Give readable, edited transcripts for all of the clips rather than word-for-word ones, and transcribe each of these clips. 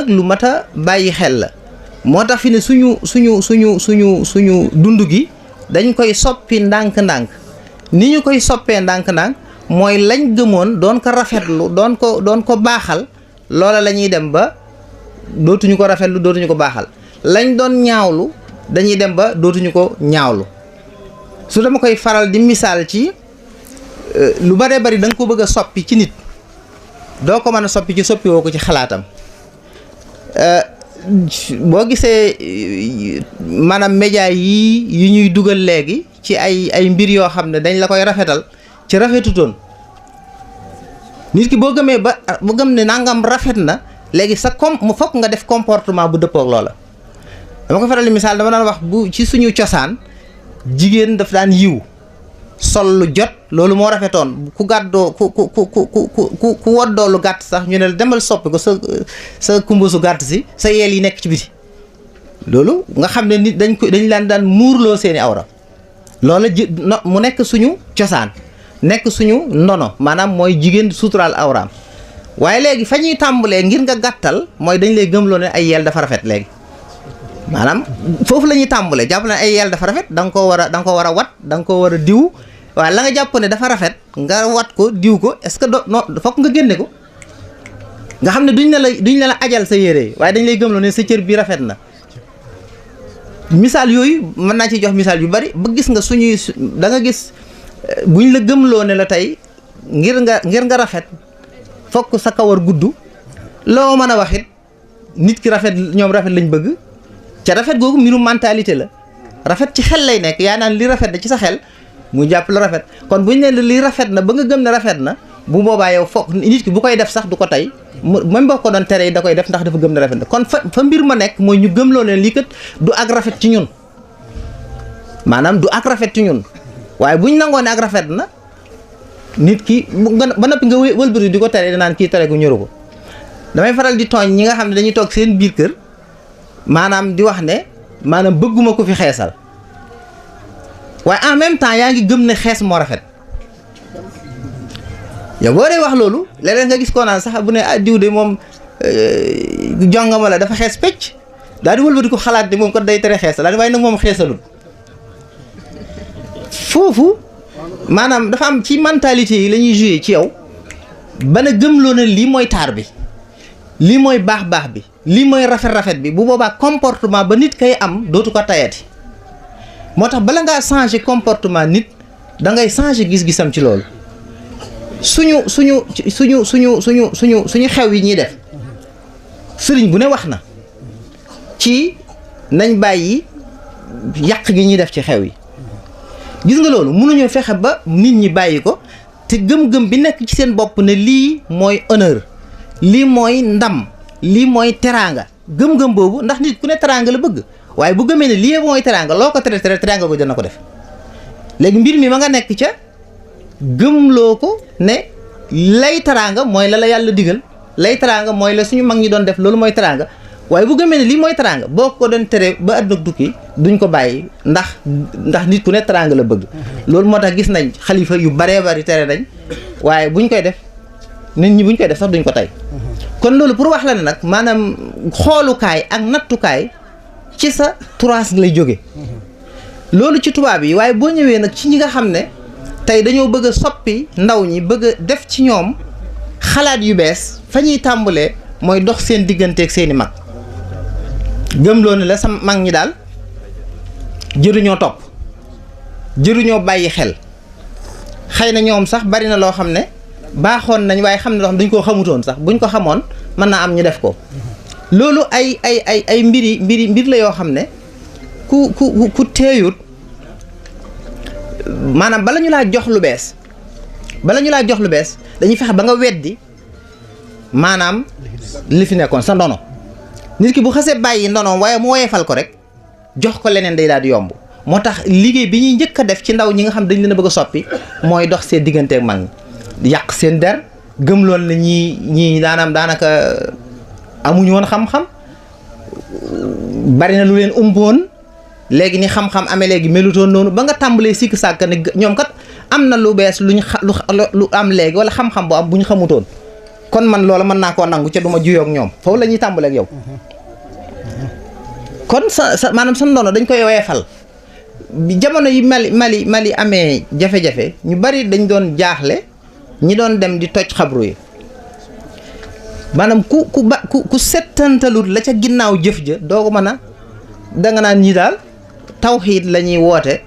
nag lu mat a bàyyi xel la moo tax fi ne suñu dund gi dañ koy soppi ndànk-ndànk ni ñu koy soppee ndànk-ndànk mooy lañ gëmoon doon ko rafetlu doon ko baaxal loola la ñuy dem ba dootuñu ko rafetlu dootuñu ko baaxal lañ doon ñaawlu dañuy dem ba dootuñu ko ñaawlu su dama koy faral di misaal ci lu bare bari da nga ko bëgg a soppi ci nit doo ko mën a soppi ci soppi woo ko ci xalaatam boo gisee maanaam média yi ñuy dugal léegi ci ay mbir yoo xam ne dañ la koy rafetal ci rafetutoon nit ki boo gëmee ba mu gëm ne nangam rafet na léegi mu fokk nga def comportement bu dëppook loola dama ko faral di misaal dama daan wax bu ci suñu cosaan jigéen daf daan yiw sol lu jot loolu moo rafetoon ku gàddoo ku woddoo lu gàtt sax ñu ne la demal soppi ko sa kumba su gàtt si sa yeel yi nekk ci biti loolu nga xam ne nit dañ laan daan muurloo seeni awra loola mu nekk suñu cosaan nekk suñu ndono maanaam mooy jigéen suturaal awraam waaye léegi fa ñuy tàmbalee ngir nga gàttal mooy dañ lay gëmloo ne ay yeel dafa rafet léegi maanaam foofu la ñuy tàmbalee jàpp ne ay yeel dafa rafet da nga koo war a wat da nga koo war a diw waaye la nga jàpp ne dafa rafet nga wat ko diw ko est-ce que non fokk nga génne ko nga xam ne duñ ne la ajal sa yére waaye dañ lay gëmloo ne sa cër bi rafet na misaal yooyu mën naa ci jox misaal yu bari ba gis nga da nga gis buñ la gëmloo ne la tey ngir nga rafet fokk sa kawar gudd loo mën a wax it nit ki rafet ñoom rafet lañ bëgg ca rafet googu mbirum mentalité la rafet ci xel lay nekk yaa naan li rafet na ci sa xel mu jàpp la rafet kon buñ ne li rafet na ba nga gëm ne rafet na bu boobaa yow fokk nit ki bu koy def sax du ko tey même boo ko doon tere yi da koy def ndax dafa gëm ne rafet na kon fa mbir ma nekk mooy ñu gëmloo ne lii kat du ak rafet ci ñun maanaam du ak rafet ci ñun waaye buñ nangoo ne ak rafet na nit ki ba noppi nga wëlbati di ko tere danaan kii tere gu ñoru ko damay faral di tooñ ñi nga xam ne dañuy toog seen biir kër maanaam di wax ne maanaam bëgguma ko fi xeesal waaye en même temps yaa ngi gëm ne xees moo rafet yow boo dee wax loolu léeg-léeg nga gis koo naan sax bu ne diw de moom jongama la dafa xees pecc daal di wëlbati ko xalaat ne moom ko day tere xeesal daal di waaye nag moom xeesalul foofu maanaam dafa am ci mentalité yi la ñuy joué ci yow ba na gëmloo na lii mooy taar bi lii mooy baax bi lii mooy rafet bi bu boobaa comportement ba nit kay am dootu ko tayati moo tax bala ngaa changer comportement nit da ngay changer gis-gisam ci loolu suñu xew yi ñuy def sëriñ bu ne wax na ci nañ bàyyi yàq gi ñuy def ci xew yi gis nga loolu mënuñoo fexe ba nit ñi bàyyi ko te gëm-gëm bi nekk ci seen bopp ne lii mooy honneur lii mooy ndam lii mooy teraanga gëm-gëm boobu ndax nit ku ne teraanga la bëgg waaye bu gëmee ne lii mooy teraanga loo ko tere teraanga ko dana ko def léegi mbir mi ma nga nekk ca gëmloo ko ne lay teraanga mooy la yàlla digal lay teraanga mooy la suñu mag ñi doon def loolu mooy teraanga waaye bu gëmee ne lii mooy teraanga boo ko doon tere ba àdduna tukki duñ ko bàyyi ndax nit ku ne teraanga la bëgg loolu moo tax gis nañ xalifa yu baree bari tere nañ waaye buñ koy def nit ñi buñ koy def sax duñ ko tey kon loolu pour wax la ne nag maanaam xoolukaay ak nattukaay ci sa turaas lay jóge loolu ci tubaab yi waaye boo ñëwee nag ci ñi nga xam ne tey dañoo bëgg a soppi ndaw ñi bëgg a def ci ñoom xalaat yu bees fa ñuy tàmbalee mooy dox seen digganteeg seeni mag gëmloo ne la sa mag ñi daal jëruñoo topp jëruñoo bàyyi xel xëy na ñoom sax bari na loo xam ne baaxoon nañ waaye xam ne loo xam dañ koo xamutoon sax buñ ko xamoon mën naa am ñu def ko loolu ay mbir la yoo xam ne ku teeyut maanaam bala ñu laa jox lu bees dañuy fexe ba nga weddi maanaam li fi nekkoon sa ndono nit ki bu xasee bàyyi ndonoom waaye mu woyefal ko rek jox ko leneen day daal di yomb moo tax liggéey bi ñuy njëkk a def ci ndaw ñi nga xam dañ leen a bëgg a soppi mooy dox seen digganteeg mag ñi yàq seen der gëmloon na ñii daanaka amuñu woon xam-xam bari na lu leen umboon léegi ni xam-xam amee léegi melutoon noonu ba nga tàmbalee sikk sàkk ne ñoom kat am na lu bees lu am léegi wala xam-xam bu am bu ñu xamutoon kon man loola mën naa koo nangu ca du ma juyoo ak ñoom foofu la ñuy tàmbaleeg yow kon sa maanaam sa ndono dañ koy weefal jamono yi Mali amee jafe-jafe ñu bari dañ doon jaaxle ñi doon dem di toj xabru yi maanaam ku settantalut la ca ginnaaw jëf ja doo ko mën a danga naan ñi daal tawxiid la ñuy woote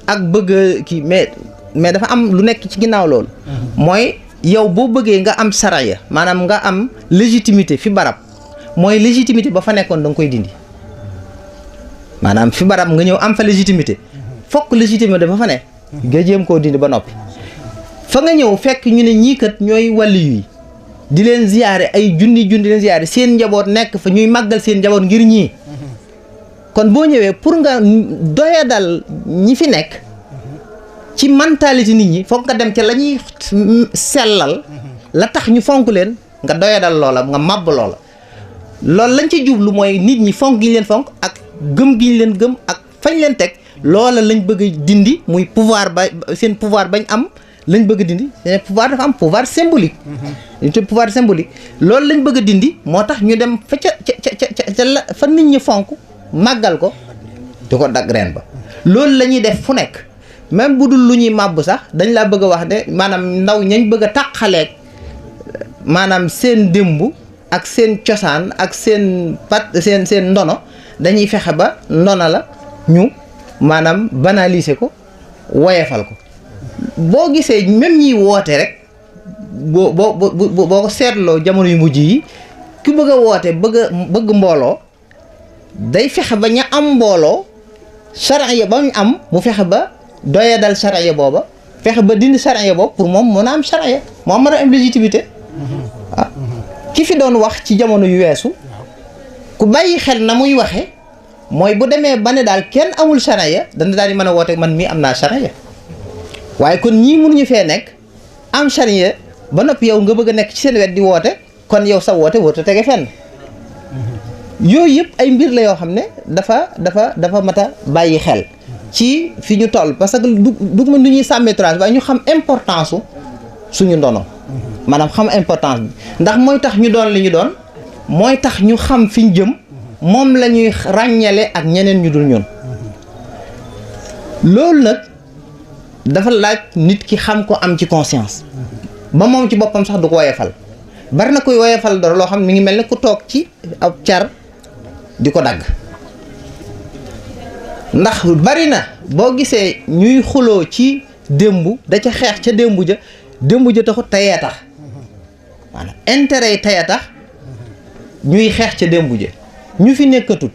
ak bëgg kii mais dafa am lu nekk ci ginnaaw loolu mooy yow boo bëggee nga am saraya maanaam nga am légitimité fi barab mooy légitimité ba fa nekkoon da nga koy dindi maanaam fi barab nga ñëw am fa légitimité fokk légitimité ba fa ne nga jéem koo dindi ba noppi fa nga ñëw fekk ñu ne ñii kat ñooy wàlli yi di leen ziyaare ay junni di leen ziyaare seen njaboot nekk fa ñuy màggal seen njaboot ngir ñii kon boo ñëwee pour nga doyadal ñi fi nekk ci mentalité nit ñi foog nga dem ca la ñuy sellal la tax ñu fonk leen nga doyadal loola nga màbb loola loolu lañ ci jublu mooy nit ñi fonk gi ñu leen fonk ak gëm gi ñu leen gëm ak fañ leen teg loola lañ bëgg a dindi muy pouvoir ba seen pouvoir bañ am lañ bëgg a dindi seen pouvoir dafa am pouvoir symbolique ñu te pouvoir symbolique loolu lañ bëgg a dindi moo tax ñu dem fa ca la fa nit ñi fonk màggal ko di ko dagg reen ba loolu la ñuy def fu nekk même bu dul lu ñuy màbb sax dañ laa bëgg a wax ne maanaam ndaw ñañ bëgg a tàqaleeg maanaam seen démb ak seen cosaan ak seen seen ndono dañuy fexe ba ndono la ñu maanaam banaliser ko woyefal ko boo gisee même ñiy woote rek boo ko seetloo jamono yu mujj yi ku bëgg a woote bëgg mbooloo day fexe ba ña am mbooloo charia ba ñu am mu fexe ba doyadal charia booba fexe ba dindi charia boobu pour moom mën a am charia moo mën a am légitimité ah ki fi doon wax ci jamono yu weesu ku bàyyi xel na muy waxe mooy bu demee ba ne daal kenn amul charia dana daal di mën a woote man mii am naa charia waaye kon ñii mënuñu fee nekk am charia ba noppi yow nga bëgg a nekk ci seen wet di woote kon yow sa woote woote tege fenn yooyu yëpp ay mbir la yoo xam ne dafa mat a bàyyi xel ci fi ñu toll parce que du ma nu ñuy sàmmee trace waaye ñu xam importance suñu ndono maanaam xam importance bi ndax mooy tax ñu doon li ñu doon mooy tax ñu xam fi ñu jëm moom la ñuy ràññale ak ñeneen ñu dul ñun loolu nag dafa laaj nit ki xam ko am ci conscience ba moom ci boppam sax du ko woyefal bari na koy woyefal dara loo xam ne mi ngi mel ne ku toog ci ab car di ko dagg ndax bari na boo gisee ñuy xuloo ci démb da ca xeex ca démb ja taxut tayee tax maanaam intérêt yi tayee tax ñuy xeex ca démb ja ñu fi nekkatut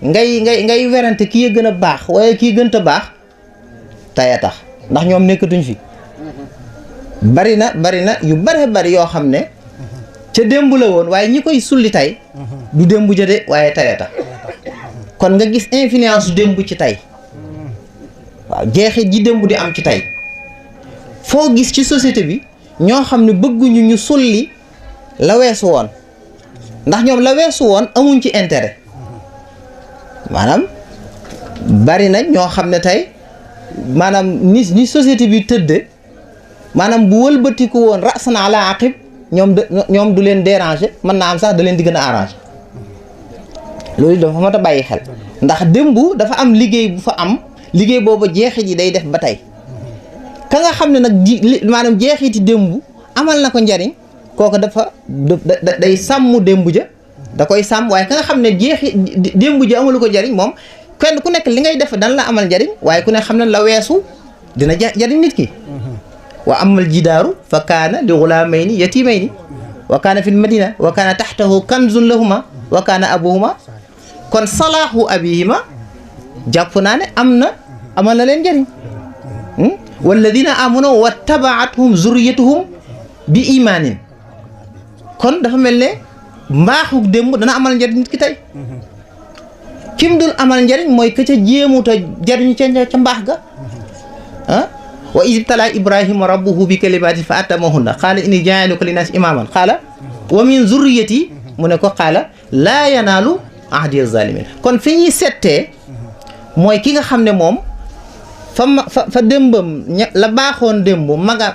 ngay werante kii gën a baax waaye kii gën a baax tayee tax ndax ñoom nekkatuñ fi bari na yu bari yoo xam ne ca démb la woon waaye ñi koy sulli tey du démb ja de waaye tayee tax kon nga gis influence démb ci tey waaw jeexit ji démb di am ci tey foo gis ci société bi ñoo xam ne bëgguñu ñu sulli la weesu woon ndax ñoom la weesu woon amuñ ci intérêt maanaam bari na ñoo xam ne tey maanaam ni société bi tëdde maanaam bu wëlbatiku woon rasan ala aqib ñoom du leen déranger mën naa am sax da leen di gën a arranger loolu dafa mat a bàyyi xel ndax démb dafa am liggéey bu fa am liggéey boobu jeexit yi day def ba tey ka nga xam ne nag maanaam jeexiti démb amal na ko njariñ kooku dafa day sàmm démb ja da koy sàmm waaye ka nga xam ne jeexi démb ja amalu ko njariñ moom kenn ku nekk li ngay def dan la amal njariñ waaye ku ne xam ne la weesu dina jariñ nit ki wa amal jidaaru fa kaana li gulaamayni yatimayni wa kaana fil madina wa kaana taxtahu kanzun lahuma wa kaana abuhuma kon salaahu abihima jàpp naa ne amal na leen njariñ walladina amanu wattabaathum zurriyatuhum bi imaanin kon dafa mel ne mbaaxu démb dana amal njariñ nit ki tey kim dul amal njariñ mooy ka ca jéemuta jariñu ca mbaax ga wa iz ibtalaa ibrahima rabbuhu bi kalimatin fa atamahunna qaala inni jaa'iluka linnaasi imaaman qaala wa min zurriyati mu ne ko qaala laa yanaalu ahdi zalimin kon fi ñuy settee mooy ki nga xam ne moom fa démbam la baaxoon démb maga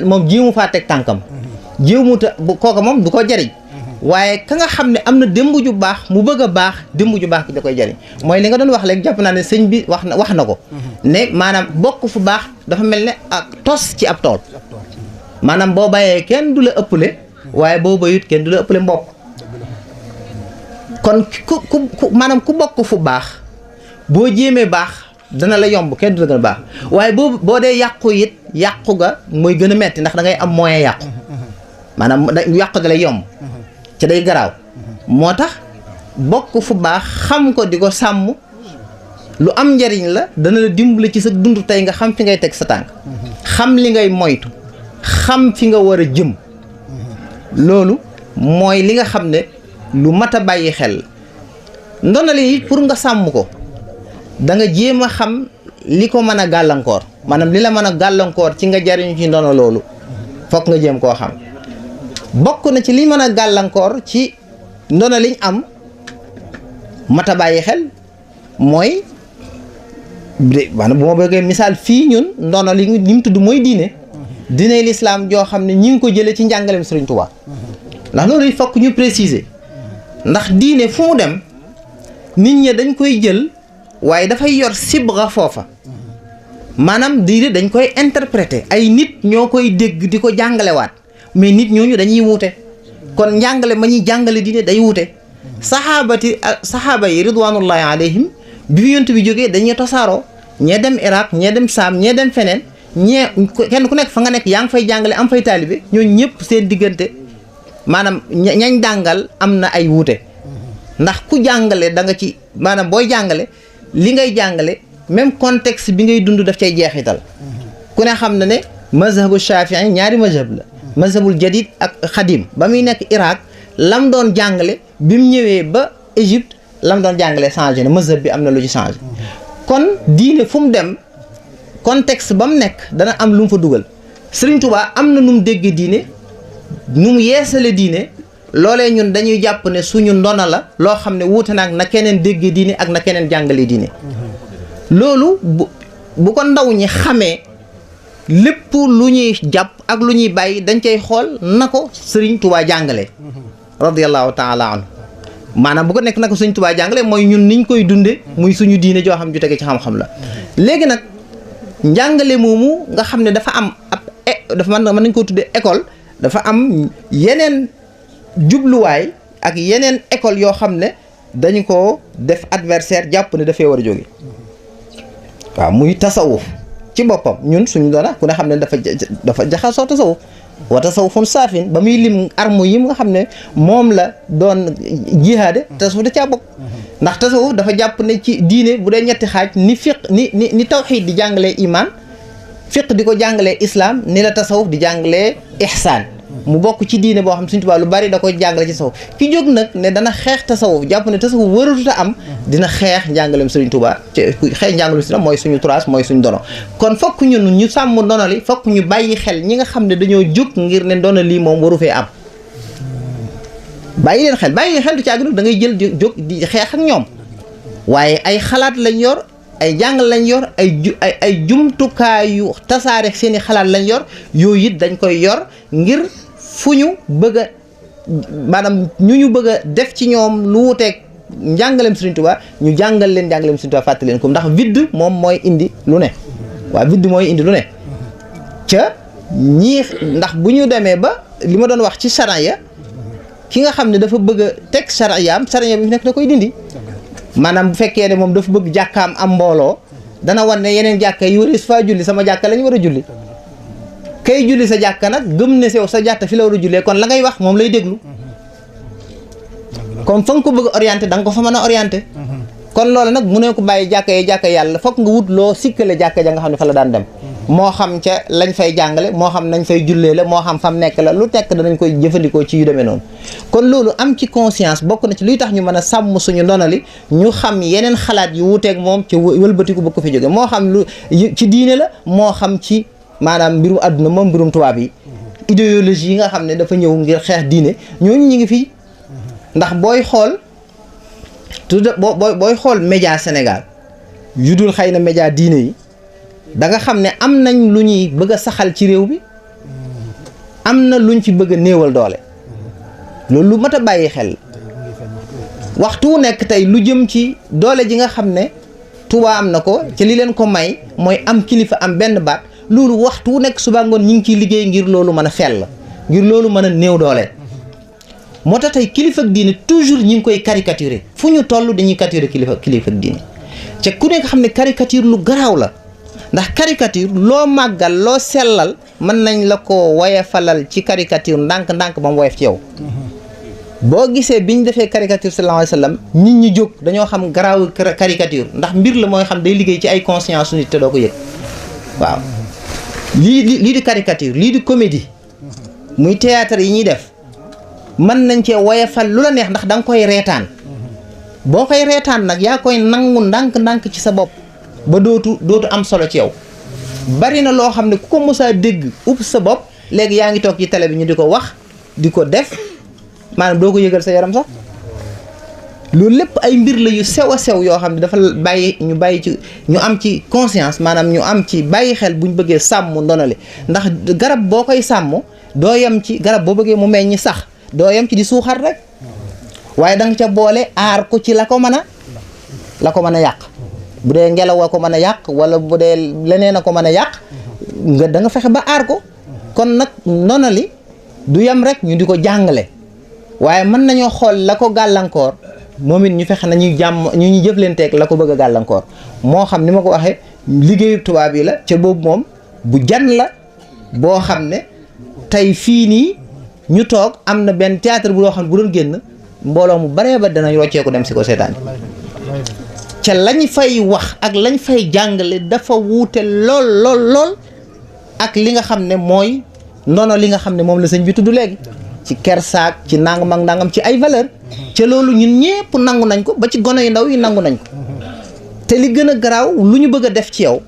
moom jiimu faa teg tànkam jéemuta bu kooka moom du ko jariñ waaye ka nga xam ne am na démb ju baax mu bëgg a baax démb ju baax ki da koy jariñ mooy li nga doon wax léegi jàpp naa ne sëñ bi wax na ko ne maanaam bokk fu baax dafa mel ne ak tos ci ab tool maanaam boo bàyyee kenn du la ëppale waaye boo bayut kenn du la ëppale mbokk kon ku maanaam ku bokk fu baax boo jéemee baax dana la yomb kenn du la gën a baax waaye boo dee yàqu it yàqu ga mooy gën a metti ndax da ngay am moyen yàqu maanaam yàqu ga lay yomb ci day garaaw moo tax bokk fu baax xam ko di ko sàmm lu am njariñ la dana la dimbali ci sa dund tey nga xam fi ngay teg sa tànk xam li ngay moytu xam fi nga war a jëm loolu mooy li nga xam ne lu mat a bàyyi xel ndonale yi pour nga sàmm ko da nga jéem a xam li ko mën a gàllankoor maanaam li la mën a gàllankoor ci nga jariñu ci ndono loolu fokk nga jéem koo xam bokk na ci li mën a gàllankoor ci ndono liñ am mat a bàyyi xel mooy maanaam bu ma bëggee misaal fii ñun ndono li mu tudd mooy diine lislaam joo xam ne ñi ngi ko jëlee ci njàngaleem Sëriñ Tuubaa ndax loolu il faut que ñu préciser ndax diine fu mu dem nit ñi dañ koy jël waaye dafay yor sibra foofa maanaam diine dañ koy interpréter ay nit ñoo koy dégg di ko jàngalewaat mais nit ñooñu dañuy wuute kon njàngale ma ñuy jàngale diine day wuute saxaaba yi ridwanullahi alayhim bi fi yonent bi jógee dañuy tasaaroo ñee dem Irak ñee dem Saam ñee dem feneen ñee kenn ku nekk fa nga nekk yaa ngi fay jàngale am fay taalibe ñooñu ñëpp seen diggante maanaam ñañ jàngal am na ay wuute ndax ku jàngale da nga ci maanaam booy jàngale li ngay jàngale même contexte bi ngay dund daf cay jeexital ku ne xam na ne mazhabu Shafii ñaari mazhab la mazhabul jadid ak xadim ba muy nekk Irak lam doon jàngale bi mu ñëwee ba Égypte lam doon jàngale changé na mazhab bi am na lu ci changé kon diine fu mu dem contexte ba mu nekk dana am lu mu fa dugal Sëriñ Tuubaa am na nu mu déggee diine nu mu yeesale diine loolee ñun dañuy jàpp ne suñu ndona la loo xam ne wuute naag na keneen déggee diine ak na keneen jàngale diine loolu bu ko ndaw ñi xamee lépp lu ñuy jàpp ak lu ñuy bàyyi dañ cay xool na ko Sëriñ Tuubaa jàngale radiyallahu taala anhu maanaam bu ko nekk na ko Sëriñ Tuubaa jàngale mooy ñun niñ koy dunde muy suñu diine joo xam ju tege ci xam-xam la léegi nag njàngale moomu nga xam ne dafa am ab dafa mën nañ koo tuddee école dafa am yeneen jubluwaay ak yeneen école yoo xam ne dañu ko def adversaire jàpp ne dafay war a jóge waaw muy tasawuf ci boppam ñun suñu doona ku ne xam ne dafa jaxasoo tasawuf wa tasawufun saafin ba muy lim arme yi nga xam ne moom la doon jihaade tasawuf da caa bokk ndax tasawuf dafa jàpp ne ci diine bu dee ñetti xaaj ni fiq ni tawxiid di jàngalee iman fiq di ko jàngalee islam ni la tasawuf di jàngalee ihsaan mu bokk ci diine boo xam Sëriñ Tuubaa lu bari da koy jàngale ci tasawuf ki jóg nag ne dana xeex tasawuf jàpp ne tasawuf waratuta am dina xeex njàngaleem Sëriñ Tuubaa xeex njàngaleem Sëriñ mooy suñu trace mooy suñu dono kon fokk ñun ñu sàmm ndono li fokk ñu bàyyi xel ñi nga xam ne dañoo jóg ngir ne ndono lii moom waru fee am bàyyi leen xel du ci àgg nag da ngay jël jóg di xeex ak ñoom waaye ay xalaat lañ yor ay jàngal lañ yor ay jumtukaayu tasaare seeni xalaat lañ yor yooyu it dañ koy yor ngir fu ñu bëgg a maanaam ñu bëgg a def ci ñoom lu wuteeg njàngaleem Sëriñ Tuubaa ñu jàngal leen njàngaleem Sëriñ Tuubaa fàttali leen ko ndax vide moom mooy indi lu ne waaw vide mooy indi lu ne ca ñii ndax bu ñu demee ba li ma doon wax ci charia ki nga xam ne dafa bëgg a teg charia bi fi nekk da koy dindi maanaam bu fekkee ne moom dafa bëgg jàkkaam am mbooloo dana war ne yeneen jàkka yi waris faa julli sama jàkka lañ war a julli kay julli sa jàkka nag gëm ne sew sa jàkka fi la war a jullee kon la ngay wax moom lay déglu kon fa nga ko bëgg orienté da nga ko fa mën a orienté kon loolu nag mu ne ko bàyyi jàkka yàlla fokk nga wut loo sikkale jàkka ja nga xam ne fa la daan dem moo xam ca lañ fay jàngale moo xam nañ fay jullee la moo xam fam nekk la lu nekk danañ koy jëfandikoo ci yu demee noonu kon loolu am ci conscience bokk na ci luy tax ñu mën a sàmm suñu ndonali ñu xam yeneen xalaat yu wuuteeg moom ci wëlbatiku ba ko fi jóge moo xam lu ci diine la moo xam ci maanaam mbirum àdduna moom mbirum tubaab yi idéologie yi nga xam ne dafa ñëw ngir xeex diine ñooñu ñu ngi fii ndax booy xool booy xool média Sénégal yu dul xëy na média diine yi da nga xam ne am nañ lu ñuy bëgg a saxal ci réew bi am na luñ fi bëgg a néewal doole loolu lu mat a bàyyi xel waxtu wu nekk tey lu jëm ci doole ji nga xam ne Touba am na ko ci li leen ko may mooy am kilifa am benn baat loolu waxtu wu nekk suba ngoon ñu ngi ciy liggéey ngir loolu mën a fell ngir loolu mën a néew doole moo tax tey kilifa ak diine toujours ñi ngi koy caricaturer fu ñu toll dañuy caricaturer kilifa ak diine te ku nekk xam ne caricature lu garaaw la ndax caricature loo màggal loo sellal mën nañ la ko woyefalal ci caricature ndànk-ndànk ba mu woyef ci yow boo gisee bi ñu defee caricature sallallahu alayhi wasallam nit ñi jóg dañoo xam garaaw caricature ndax mbir la mooy xam day liggéey ci ay conscience su nit te doo ko yëg waaw lii di caricature lii di comédie muy théâtre yi ñuy def mën nañ cee woyefal lu la neex ndax da nga koy reetaan boo koy reetaan nag yaa koy nangu ndànk-ndànk ci sa bopp ba dootu am solo ci yow bari na loo xam ne ku ko mosaa dégg upp sa bopp léegi yaa ngi toog ci télé bi ñu di ko wax di ko def maanaam doo ko yëgal sa yaram sax loolu lépp ay mbir la yu sew a sew yoo xam ne dafa bàyyi ci ñu am ci conscience maanaam ñu am ci bàyyi xel buñ bëggee sàmm ndonale ndax garab boo koy sàmm doo yem ci garab boo bëggee mu meññ sax doo yem ci di suuxat rek waaye da nga ca boole aar ko ci la ko mën a yàq bu dee ngelaw a ko mën a yàq wala bu dee leneen a ko mën a yàq da nga fexe ba aar ko kon nag ndonali du yem rek ñu di ko jàngale waaye mën nañoo xool la ko gàllankoor moom it ñu fexe nañuy ñu jëflanteeg la ko bëgg a gàllankoor moo xam ni ma ko waxee liggéeyu tubaab yi la ca boobu moom bu jan la boo xam ne tey fii nii ñu toog am na benn théâtre bu loo xam ne bu doon génn mbooloo mu baree ba danañ rocceeku dem si ko seetaan ca lañ fay wax ak lañ fay jàngale dafa wuute lool ak li nga xam ne mooy ndono li nga xam ne moom la sëñ bi tudd léegi ci kersaak ci nangam ak nangam ci ay valeur ca loolu ñun ñépp nangu nañ ko ba ci gone yu ndaw yi nangu nañ ko te li gën a garaaw lu ñu bëgg a def ci yow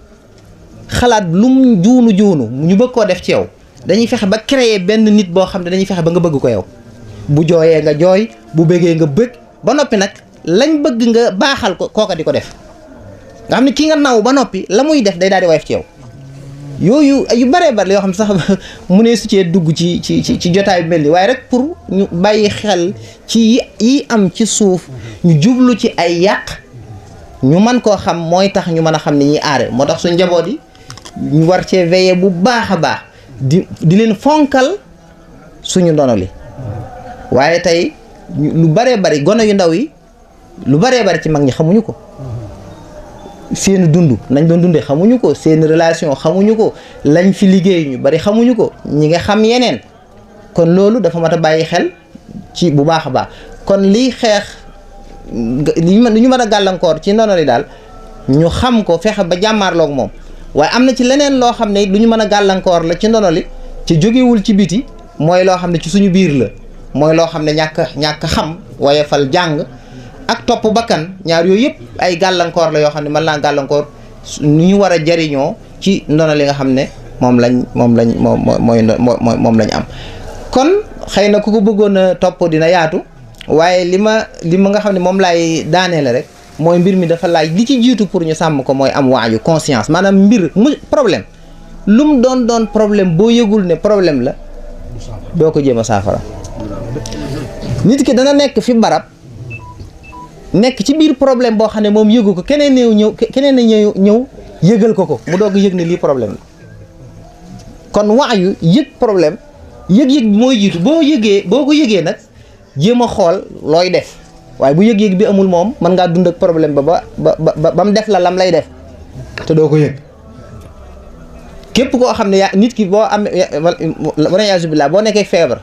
xalaat lu mu juunu ñu bëgg koo def ci yow dañuy fexe ba créer benn nit boo xam ne dañuy fexe ba nga bëgg ko yow bu jooyee nga jooy bu bëggee nga bëgg ba noppi nag lañ bëgg nga baaxal ko kooka di ko def nga xam ne ki nga naw ba noppi la muy def day daal di woyof ci yow yooyu yu bëree bëri yoo xam ne sax mu ne su cee dugg ci jotaay bi mel ni waaye rek pour ñu bàyyi xel ci yi am ci suuf ñu jublu ci ay yàq ñu mën koo xam mooy tax ñu mën a xam ni ñuy aare moo tax suñ njaboot yi ñu war cee veiller bu baax a baax di leen fonkal suñu ndono li waaye tey lu bëree bëri gone yu ndaw yi lu bëree bëri ci mag ñi xamuñu ko seen dund nañ doon dundee xamuñu ko seen relation xamuñu ko lañ fi liggéey ñu bari xamuñu ko ñi nga xam yeneen kon loolu dafa mat a bàyyi xel ci bu baax a baax kon liy xeex li ñu mën a gàllankoor ci ndono li daal ñu xam ko fexe ba jàmmaarloog moom waaye am na ci leneen loo xam ne lu ñu mën a gàllankoor la ci ndono li ci jógewul ci biti mooy loo xam ne ci suñu biir la mooy loo xam ne ñàkk xam waaye fal jàng ak topp bakkan ñaar yooyu yëpp ay gàllankoor la yoo xam ne mën naa gàllankoor ni ñu war a jariñoo ci ndono li nga xam ne moom lañ am kon xëy na ku ko bëggoon a topp dina yaatu waaye li ma nga xam ne moom laay daaneele rek mooy mbir mi dafa laaj li ci jiitu pour ñu sàmm ko mooy am waaju conscience maanaam mbir mu problème lu mu doon problème boo yëgul ne problème la doo ko jéem a saafara nit ki dana nekk fi barab nekk ci biir problème boo xam ne moom yëgu ko keneen ñëw yëgal ko mu doog yëg ne lii problème la kon waayu yëg problème yëg-yëg bi mooy jiitu boo ko yëgee nag jéem a xool looy def waaye bu yëg-yëg bi amul moom mën ngaa dund ak problème ba mu def la lam lay def te doo ko yëg képp koo xam ne nit ki boo am wala boo nekkee feebar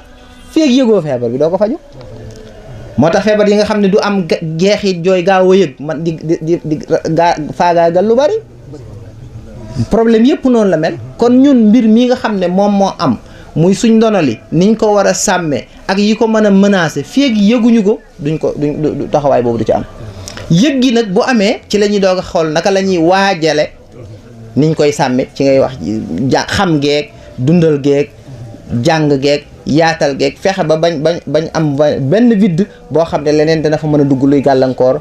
feeg yëgoo feebar bi doo ko faju moo tax feebar yi nga xam ne du am jeexit jooy gaaw a yëg man di faagaagal lu bari problème yëpp noonu la mel kon ñun mbir mi nga xam ne moom moo am muy suñ ndonoli niñ ko war a sàmmee ak yi ko mën a menacer feeg yëguñu ko duñ taxawaay boobu du ci am yëg gi nag bu amee ci la ñuy doog a xool naka la ñuy waajale niñ koy sàmme ci ngay wax xam geeg dundal geeg jàng geeg yaatal geeg fexe ba bañ am benn vide boo xam ne leneen dana fa mën a dugg luy gàllankoor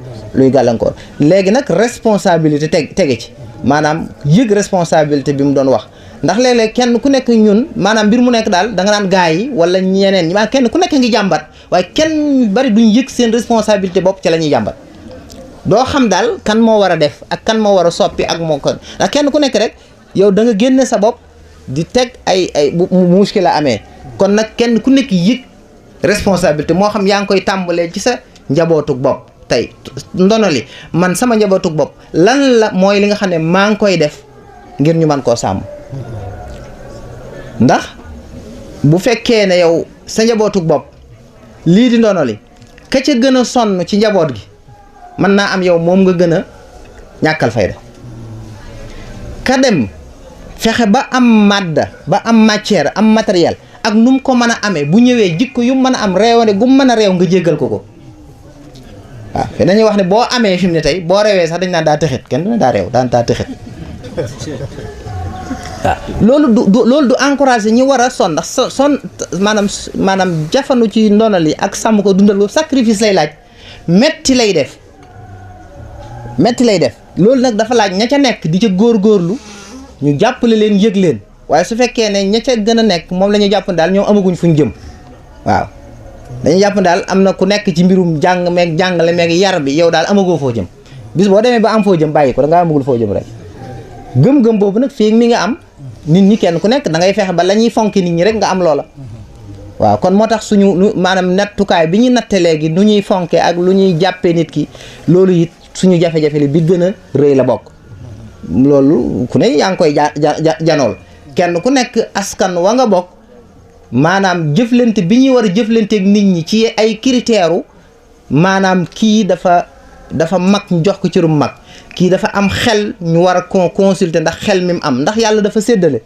léegi nag responsabilité tege ci maanaam yëg responsabilité bi mu doon wax ndax léeg-léeg kenn ku nekk ñun maanaam mbir mu nekk daal da nga naan gaa yi wala ñeneen ñi maanaam kenn ku nekk ngi jàmbat waaye kenn bari duñ yëg seen responsabilité bopp ci la ñuy jàmbat doo xam daal kan moo war a def ak kan moo war a soppi ak moo ko ndax kenn ku nekk rek yow da nga génne sa bopp di teg ay bu muskila amee kon nag kenn ku nekk yëg responsabilité moo xam yaa ngi koy tàmbalee ci sa njabootug bopp tey ndono li man sama njabootug bopp lan la mooy li nga xam ne maa ngi koy def ngir ñu mën koo sàmm ndax bu fekkee ne yow sa njabootug bopp lii di ndono li ka ca gën a sonn ci njaboot gi mën naa am yow moom nga gën a ñàkkal fayda ka dem fexe ba am madda ba am matière am matériel ak nu mu ko mën a amee bu ñëwee jikko yu mën a am réewande gu mën a réew nga jéggal ko waaw fe dañuy wax ne boo amee fi mu ne tey boo rewee sax dañ naan daa tëxit kenn du ne daa réew daa tëxit waaw loolu du encouragé ñi war a son ndax son maanaam jafandu ci ndonal yi ak sàmm ko dundal ko sacrifice lay laaj metti lay def loolu nag dafa laaj ña ca nekk di ca góorgóorlu ñu jàppale leen yëg leen waaye su fekkee ne ña ca gën a nekk moom la ñu jàpp daal ñoom amaguñ fuñ jëm waaw dañuy jàpp daal am na ku nekk ci mbirum jàng meeg jàngale meeg yar bi yow daal amagoo foo jëm bis boo demee ba am foo jëm bàyyi ko da ngaa amagul foo jëm rek gëm-gëm boobu nag fii mi nga am nit ñi kenn ku nekk da ngay fexe ba la ñuy fonk nit ñi rek nga am loola waaw kon moo tax suñu maanaam nattukaay bi ñu natte léegi nu ñuy fonke ak lu ñuy jàppee nit ki loolu it suñu jafe-jafe li bi gën a rëy la bokk loolu ku ne yaa ngi koy janool kenn ku nekk askan wa nga bokk maanaam jëflante bi ñuy war a jëflanteeg nit ñi ci ay critères maanaam kii dafa mag ñu jox ko cërum mag kii dafa am xel ñu war a consulter ndax xel mi mu am ndax yàlla dafa séddale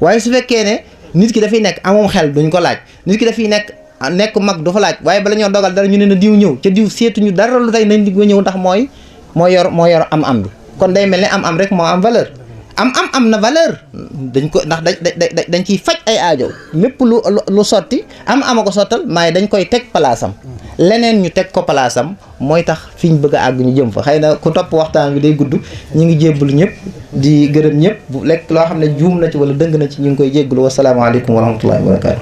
waaye su fekkee ne nit ki dafay nekk amoom xel duñ ko laaj nit ki dafay nekk mag du fa laaj waaye bala ñoo dogal dara ñu ne na diw ñëw ca diw seetuñu dara lu tey nañ di ñëw ndax moo yor am bi kon day mel ne am rek moo am valeur am na valeur dañ ko ndax dañ ciy faj ay aajo lépp lu sotti ama ko sottal maaye dañ koy teg palaasam leneen ñu teg ko palaasam mooy tax fi ñu bëgg a àgg ñu jëm fa xëy na ku topp waxtaan bi day gudd ñu ngi jébbalu ñëpp di gërëm ñëpp bu lekk loo xam ne juum na ci wala dëng na ci ñu ngi koy jéggalu wasalaamaaleykum wa rahmatullahi wa barakaatu